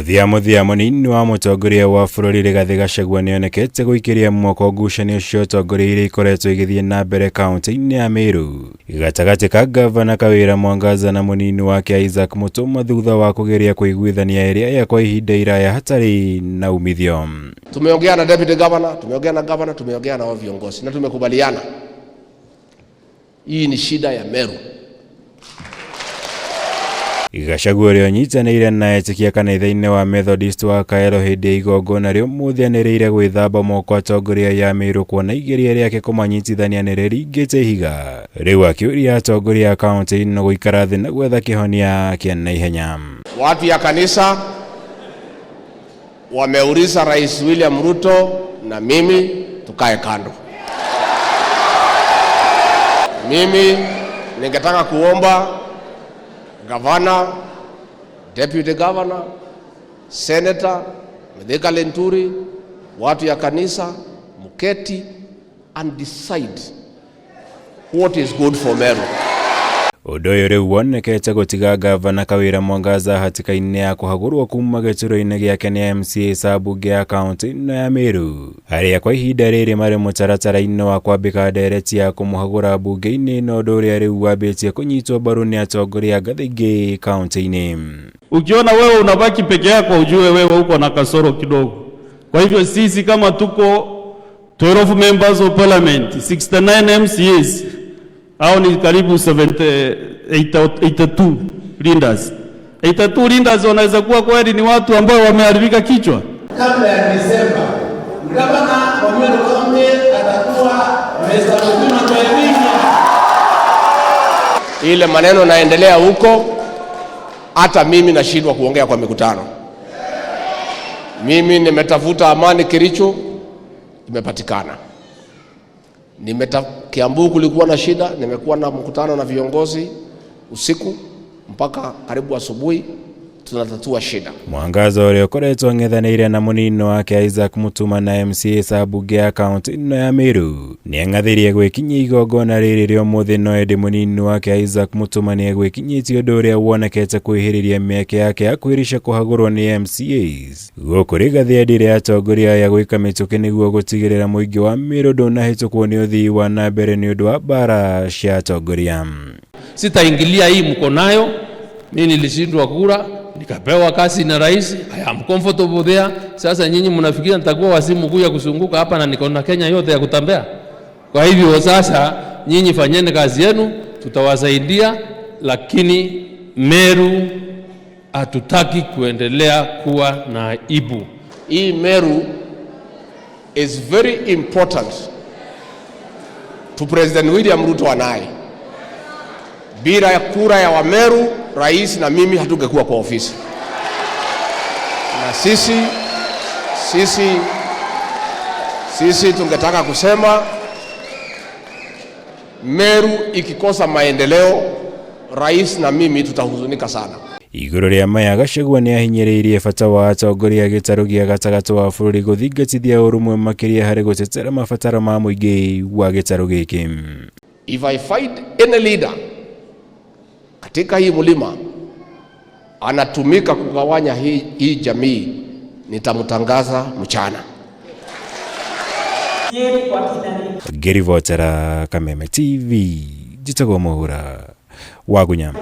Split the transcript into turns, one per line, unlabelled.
Mũthia mũthia mũnini wa mũtongoria wa bũrũri Rigathĩ Gachagua nĩonekete gũikĩria moko ngucanio cia ũtongoria iria ikoretwo igĩthiĩ na mbere kaunti-inĩ ya Meru gatagatĩ ka gavana Kawira Mwangaza na mũnini wake Isaac Mutuma thutha wa kũgeria kũiguithania ĩrĩa ya kwa ihinda iraya hatarĩ na umithio.
Tumeongea na deputy governor, tumeongea na governor, tumeongea na viongozi na tumekubaliana hii ni shida ya Meru.
Gachagua ũrĩa ũnyitanĩire na etĩkia kanitha-inĩ wa Methodist wa Kaero hĩndĩ ya igongona rĩa ũmũthĩ anĩrĩire gwĩthamba moko atongoria ya Meru kuona igeria rĩake kũmanyitithania nĩ rĩringĩte ihiga. Rĩu akĩũria atongoria a kaunti ĩno gũikara thĩ na gwetha kĩhonia kĩa naihenya.
Watu ya kanisa wameuliza Rais William Ruto na mimi tukae kando. Mimi ningetaka kuomba gavana, deputy governor, senator Mithika Linturi, watu ya kanisa muketi and decide what is good for Meru.
Ũndũ ũyũ rĩu wonekete gũtiga gavana Kawira Mwangaza hatĩka-inĩ ya kũhagũrwo kuma gĩturwa-inĩ gĩake nĩ MCA mbunge ya kaunti ĩno ya Meru arĩa kwa ihinda rĩrĩ marĩ mũtaratara-inĩ wa kwambĩka ndereti ya kũmũhagũra mbunge-inĩ ĩno, ũndũ ũrĩa rĩu wambĩtie kũnyitwo mbaru nĩ atongoria a ngathĩ ingĩ kaunti-inĩ.
Ukiona wewe unabaki peke yako, ujue wewe uko na kasoro kidogo. Kwa hivyo sisi kama tuko 12 members of parliament, 69 MCAs, au ni karibu 70, 82 leaders. 82 leaders wanaweza kuwa kweli ni watu ambao wameharibika kichwa.
Kabla ya Desemba, gavana wa Meru County atakuwa Mr. Mutuma M'Ethingia.
Ile maneno naendelea huko, hata mimi nashindwa kuongea kwa mikutano. Mimi nimetafuta amani Kericho, imepatikana. Kiambu kulikuwa na shida, nimekuwa na mkutano na viongozi usiku mpaka karibu asubuhi, tunatatua shida.
Mwangaza ũrĩa ũkoretwo ang'ethanĩire na mũnini wake Isaac Mutuma na MCA mbunge ya kaunti ĩno ya Meru nĩang'athĩrie gwĩkinyia igongona rĩrĩ rĩa ũmũthĩ, no ĩndĩ mũnini wake Isaac Mutuma nĩegwĩkinyĩtie ũndũ ũrĩa wonekete kwĩhĩrĩria mĩeke yake ya kwĩrisha kũhagũrwo nĩ MCAs. Gũkũ Rigathĩ endire atongoria aya gwĩka mĩtũkĩ nĩguo gũtigĩrĩra mũingĩ wa Meru ndũnahĩtũkwo nĩ ũthii wa na mbere nĩ ũndũ wa mbara cia atongoria.
Sitaingilia hii mko nayo. Mimi nilishindwa kura nikapewa kazi na rais. I am comfortable there. Sasa nyinyi mnafikiria nitakuwa wazimu kuja kuzunguka hapa na niko na Kenya yote ya kutembea? Kwa hivyo sasa nyinyi fanyeni kazi yenu, tutawasaidia, lakini Meru hatutaki kuendelea kuwa na aibu.
Hii Meru is very important to President William Ruto and I. Bila ya kura ya Wameru, rais na mimi hatungekuwa kwa ofisi. Na sisi tungetaka kusema Meru ikikosa maendeleo, rais na mimi tutahuzunika sana.
Igũrũ rĩa maya, Gachagua nĩahinyĩrĩirie bata wa atongoria a gĩtarũ gĩa gatagatĩ wa bũrũri gũthingatithia ũrũmwe makĩria harĩ gũtetera mabataro ma mũingĩ wa gĩtarũ gĩkĩ.
If I find any leader katika hii mlima anatumika kugawanya hii jamii, nitamtangaza mchana.
Ngĩribotera Kameme TV, njĩtagwo Mũhura wa Gunya.